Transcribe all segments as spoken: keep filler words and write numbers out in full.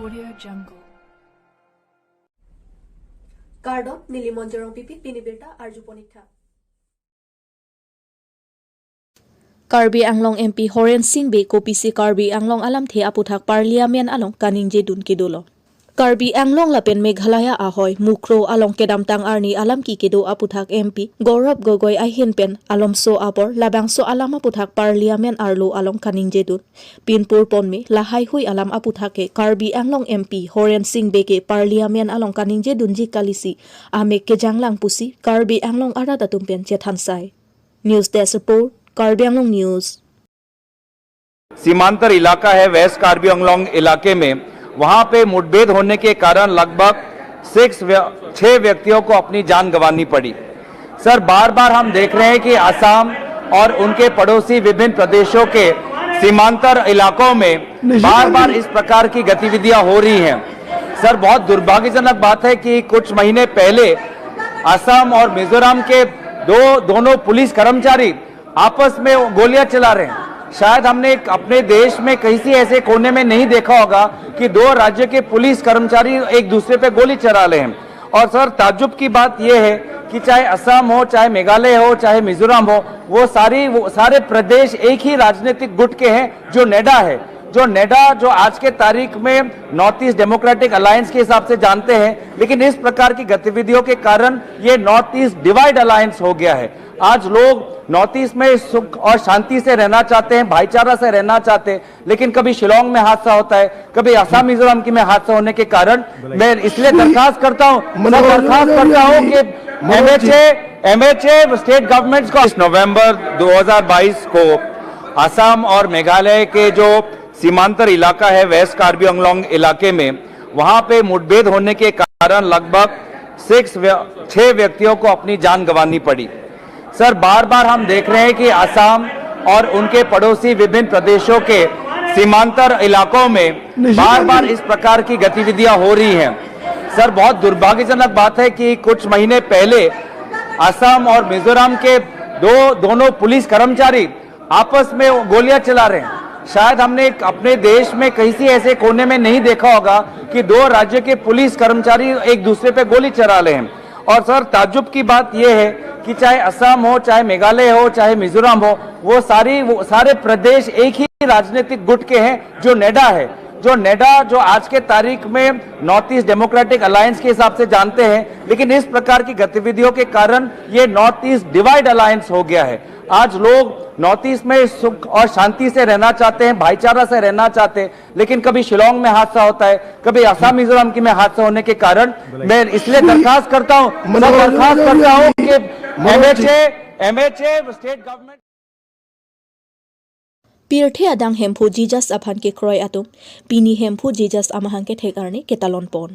Audio Jungle. Kardom, neli Monjorong Pipi, pini birta arju ponik tha. Karbi Anglong M P Horen Sing Bey kopisi Karbi Anglong alamthe aputhak Parliament along kaningje dun kedolo. Karbi Anglong lapen Meghalaya ahoi Mukroh along kedamtang arni alam ki kedo aputhak M P Gaurav Gogoi ahin pen alomso apor labangso alam aputhak Parliament arlo along kaningje dun. Pinpur ponme lahai hui alam aputhak ke Karbi Anglong M P Horen Sing Bey ke Parliament along kaningje dunji kalisi amek kejanglang pusi Karbi Anglong arat atum pen chethan sai. News Desk Report, Karbi Anglong News. सीमांतर इलाका है वेस्ट कार्बी आंगलोंग इलाके में, वहां पे मुठभेड़ होने के कारण लगभग सिक्स व्य-, छह व्यक्तियों को अपनी जान गंवानी पड़ी। सर, बार बार हम देख रहे हैं कि असम और उनके पड़ोसी विभिन्न प्रदेशों के सीमांतर इलाकों में बार बार इस प्रकार की गतिविधियां हो रही हैं। सर, बहुत दुर्भाग्यजनक बात है कि कुछ महीने पहले असम और मिजोरम के दो, दोनों पुलिस कर्मचारी आपस में गोलियां चला रहे हैं। शायद हमने एक, अपने देश में कहीं से ऐसे कोने में नहीं देखा होगा कि दो राज्य के पुलिस कर्मचारी एक दूसरे पे गोली चला रहे हैं। और सर, ताज्जुब की बात यह है कि चाहे असम हो, चाहे मेघालय हो, चाहे मिजोरम हो, वो सारी, वो सारे प्रदेश एक ही राजनीतिक गुट के हैं, जो नेडा है। जो नेडा, जो आज के तारीख में नॉर्थ ईस्ट डेमोक्रेटिक अलायंस के हिसाब से जानते हैं, लेकिन इस प्रकार की गतिविधियों के कारण ये नॉर्थ ईस्ट डिवाइड अलायंस हो गया है। आज लोग नॉर्थ ईस्ट में सुख और शांति से रहना चाहते हैं, भाईचारा से रहना चाहते हैं, लेकिन कभी शिलोंग में हादसा होता है, कभी असम मिजोरम की में हादसा होने के कारण मैं इसलिए दरखास्त करता हूँ, सर, दरखास्त करता हूँ कि एमएचए, एमएचए स्टेट गवर्नमेंट्स को इस नवंबर दो हज़ार बाईस को असम और मेघालय के जो सीमांतर इलाका है वेस्ट कार्बी आंगलोंग इलाके में, वहां पे मुठभेड़ होने के कारण लगभग सिक्स व्य-, छह व्यक्तियों को अपनी जान गंवानी पड़ी। सर, बार बार हम देख रहे हैं कि असम और उनके पड़ोसी विभिन्न प्रदेशों के सीमांतर इलाकों में बार बार इस प्रकार की गतिविधियां हो रही हैं। सर, बहुत दुर्भाग्यजनक बात है कि कुछ महीने पहले असम और मिजोरम के दो, दोनों पुलिस कर्मचारी आपस में गोलियां चला रहे हैं। शायद हमने एक, अपने देश में कहीं से ऐसे कोने में नहीं देखा होगा कि दो राज्य के पुलिस कर्मचारी एक दूसरे पे गोली चला रहे हैं। और सर, ताज्जुब की बात यह है कि चाहे असम हो, चाहे मेघालय हो, चाहे मिजोरम हो, वो सारी, वो सारे प्रदेश एक ही राजनीतिक गुट के हैं, जो नेडा है। जो नेडा, जो आज के तारीख में नॉर्थ ईस्ट डेमोक्रेटिक अलायंस के हिसाब से जानते हैं, लेकिन इस प्रकार की गतिविधियों के कारण ये नॉर्थ ईस्ट डिवाइड अलायंस हो गया है। आज लोग नॉर्थ ईस्ट में सुख और शांति से रहना चाहते हैं, भाईचारा से रहना चाहते हैं, लेकिन कभी शिलोंग में हादसा होता है, कभी असम मिजोरम की में हादसा होने के कारण मैं इसलिए दरखास्त करता हूँ, सर, दरखास्त करता हूँ कि MHA, MHA state government Pirthe adang Hemphu Jesus aphan kekroi atum, pini Hemphu Jesus amahang kethek arni ketalon pon.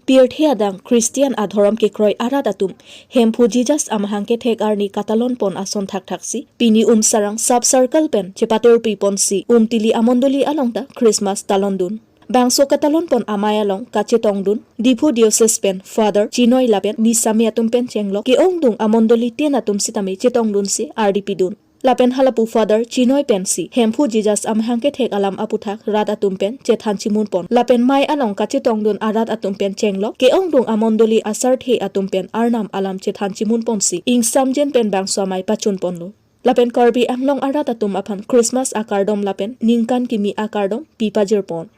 Pirthe adang Christian adhorom kekroi arat atum, Hemphu Jesus amahang kethek arni katalon pon ason thakthaksi, pini Umsarang sub circle pen chepatirpi ponsi, Umtili amondoli along ta Christmas talon dun. Bangso katalon pon amei along kachetong dun, Diphu Diocese pen Father Chinoi lapen Nisami atum pen chenglok, ke-ongdung amondoli tin atum sitame chetong dunsi ardi pidun. Lapen halapu Father Chinoi pensi Hemphu Jesus amahang kethek alam aputhak rat atum pen chethan chimun pon. Lapen mei along kachetong dun arat atum pen chenglok, ke-ongdung amondoli asarthe atum pen Arnam alam chethan chimun ponsi, ingsamjin pen bangso amei pachun ponlo. Lapen Karbi Anglong arat atum aphan Christmas akardom lapen ningkan kimi akardom pipajir pon.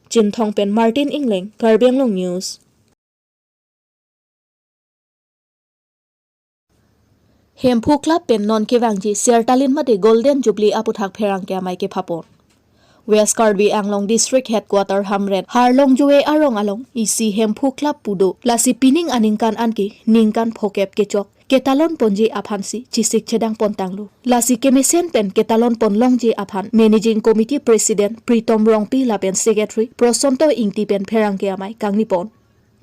Chinthong pen Martin Engleng, Karbi Anglong News. Hemphu Club pen non kevangji Sertalin mate Golden Jubilee aputhak pherangke amei kephapon. West Karbi Anglong District Headquarter Hamren Harlongjue arong along isi Hemphu Club pu do. Lasi pining aningkan anke ningkan phokep kechok ketalon ponji aphansi chisik chedang pontanglo. Lasi kemesen pen ketalon pon longji aphan Managing Committee President Pritom Rongpi lapen Secretary Prosonto Ingti pen pherangke amei kangni pon.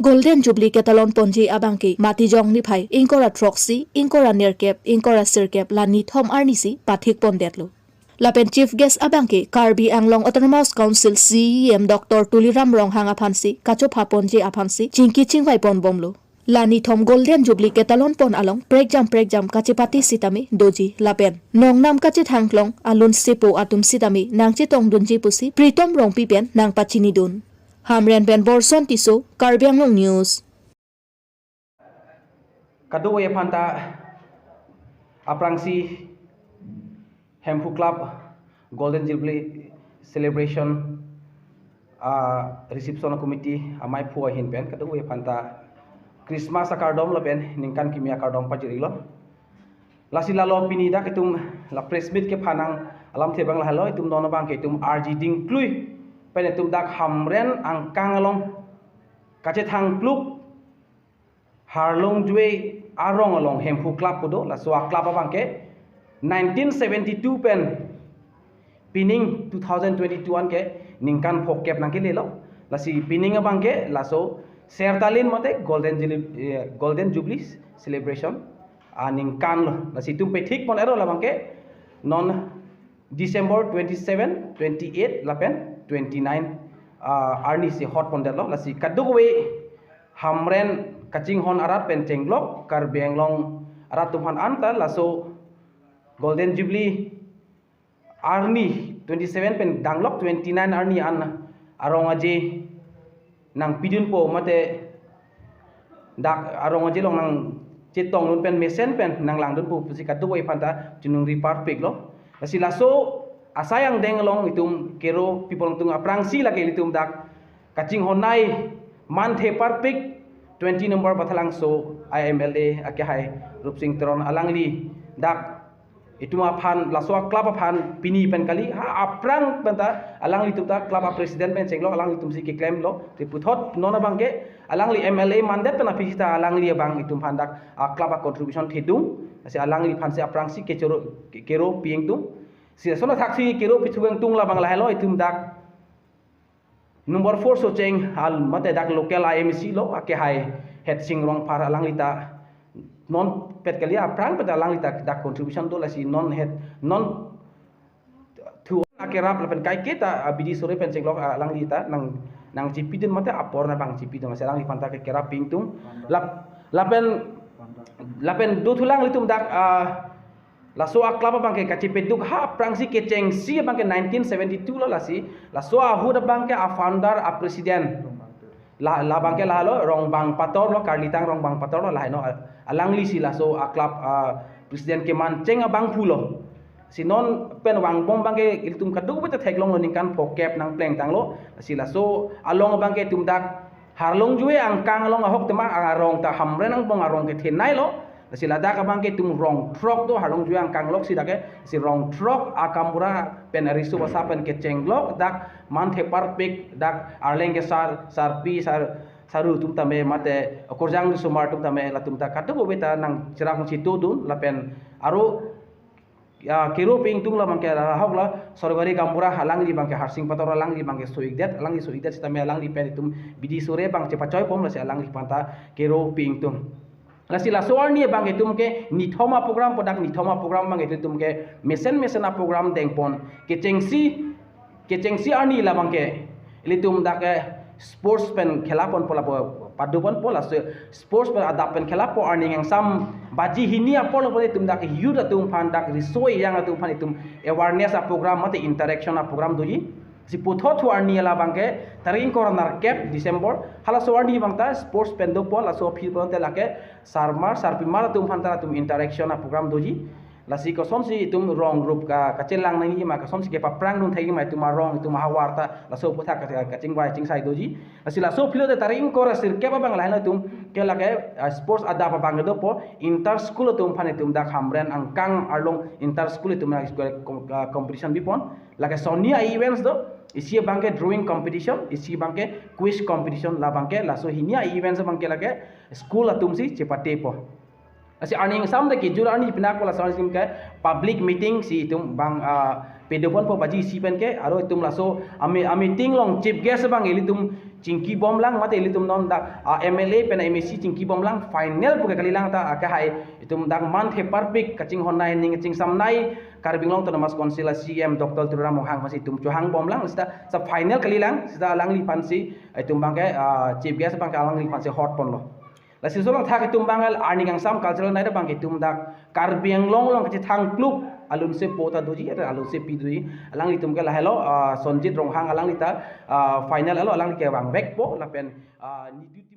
Golden Jubilee ketalon ponji abangke Matijong niphai ingkoi ra throksi, ingkoi ra nerkep, ingkoi ra sirkep la nithom arnisi pathik pondetlo. Lapen Chief Guest abangke Karbi Anglong Autonomous Council C E M Doctor Tuliram Ronghang aphansi kachopha ponji aphansi chingki chingvai pon bomlo. La nithom Golden Jubilee ketalon pon along prekjam prekjam kachepate sitame doji lapen nongnam kachethangklong alun sepo atum sitame nangchetongdunji pusi Pritom Rongpi pen nangpachinidun. Hamren pen Borson Tisso, Karbi Anglong News. Kadokave aphanta aphrangsi Hemphu Club Golden Jubilee Celebration, ah, Reception Committee amei aphu ahin pen kadokave aphanta Christmas akardom lapen ningkan kimi akardom pajirilo. Lasi lalo pini dak itum la press meet kephan nang alamthe abang lahelo, itum non abangke itum arji dingklui pen itum dak Hamren angkang along kachethangkluk Harlongjuve arong along Hemphu Club pu do, laso a-club abangke nineteen seventy-two pen pining two thousand twenty-two anke ningkan phokep nangkelelo. Lasi pining abangke laso Sertalin mate Golden Jubilee, eh, Golden Jubilee Celebration aningkan lo. Lasi itum pethik pon ero labangke non December twenty-seven, twenty-eight lapen twenty-nine, ah, arni si hot pondetlo. Lasi kadokave Hamren kachinghon arat pen chenglok Karbi Anglong arat atum aphan anta laso Golden Jubilee arni twenty-seven pen danglok twenty-nine arni an arong aje nangpidunpo mate dak arong aje along nangchetongdun pen mesen pen nanglangdunpo pusi kadokave aphanta chiningri parpiklo. Lasi laso asai angdeng along itum Kero people atum aphrangsi lake ilitum dak kachinghonnei manthe parpik twenty number Bathalangso a-M L A akehai Rupsing Teron alangli dak itum aphan laso a-club aphan pini pen kali ha aphrang penta alanglitum ta club a-president pen chenglok alanglitum si keklemlo. Te puthot non abangke alangli M L A mandet pen aphi sita alangli abang itum aphan dak a-club a-contribution thedung. Lasi alangliphan si aphrangsi kechoro ke-, Kero pi ingtung. Si asona thaksi Kero pi thu ingtung labang lahelo itum dak number four Socheng al mate dak local I M C lo akehai Hetsing Rongphar alanglita non pet kali aphrang pet alanglita dak contribution do lasi non het non thu akerap lapen kaiketa, ah, bidi sore pen chenglok, ah, alanglita nang nangchipidun mate apor nang pangchipidun lasi alangliphanta ke kerap pi ingtung lap lapen lapen dothulang ilitum dak, ah, laso a-club abangke kachepeduk ha aphrangsi kechengsi abangke nineteen seventy-two lo lasi laso ahut abangke a-founder a-president la labangke lahelo Rongbang Pator lo, Karlitang Rongbang Pator lo laheno, alangli si laso a-club, ah, president kemancheng abangphu lo. Si non pen vangbom abangke ilitum kadokave ta theklonglo ningkan phokep nangplengtanglo. Si laso along abangke itum dak Harlongjuve angkang along ahok tema arong ta Hamren angbong arong kethenei lo. Lasi ladak abangke itum rong throk do Harlongjuve angkang lok si dak ke si rong throk a-gaonbura pen ariso basa pen kechenglok dak manthe parpik dak arleng kesar sarpi sar saru atum tame mate okorjang sumar atum tame latum ta kadokave ta nangcherap nangchitudun lapen aro ya, Kero pi ingtung labangke ahok la Sorgari gaonbura alangli abangke Harsing Pator alangli abangke so-ikdet, alangli so-ikdet sitame alangli pen itum bidi sore abang chepachoi pom lasi alangliphanta Kero pi ingtung. Lasi laso arni abang itum ke nithom a-program pu dak nithom a-program abang itum ke mesen mesen a-program dengpon kechengsi kechengsi arni labangke ilitum dak, eh, sports pen khela ponpo lapu padoponpo laso sports pen adap pen khelapo arni ingsam baji hini apor lapu itum dak youth atum aphan dak riso ejang atum aphan itum awareness a-program mate interaction a-program doji. Si puthot thu arni labangke tarik ingkoi ra nerkep December halaso arni abang ta sports pen dopo laso field pen te lake sarmar sarpimar atum aphan ta itum interaction a-program doji. Lasi kosonsi itum rong group ka kachelang nangji ma kosonsi kepaphrangdun thekji ma itum arong itum ahavar ta laso aputhak ka- kachingvai chingsai doji. Lasi laso field te tarik ingkoi ra sirkep abang lahelo itum ke lake, ah, sports adap abang dopo inter school atum aphan itum dak Hamren angkang arlong inter school itum na school com- ah, competition bipon. Lake soni a-events do, isi abangke drawing competition, isi abangke quiz competition, labangke laso hini a-events abangke lake school atum si chepatepo. Lasi arni ingsam de kejut arni pinak laso arni ke public meeting si itum abang, ah, pedoponpo baji isi pen ke aro itum laso ami a-meeting along chief guest abang ilitum chingkibomlang mate ilitum non dak, ah, M L A pen M A C chingkibomlang final puke kalilang ta akehai itum dak manthe parpik kachinghonnei ning chingsamnei Karbi Anglong Autonomous Council a-C E M Doctor Tuliram Ronghang aphansi itum chohangbomlang sita sa final kalilang sita alangliphansi itum abangke, ah, chief guest abangke alangliphansi hot ponlo. Lasi laso along thak itum abang arni kangsam cultural night abang itum dak Karbi Anglong along kachethang kluk alunsepo ta doji, alunsepi doji. Alanglitum ke lahelo, ah, Sonjit Ronghang alangli ta, ah, final alo alangli ke vangvekpo lapen, ah, nidu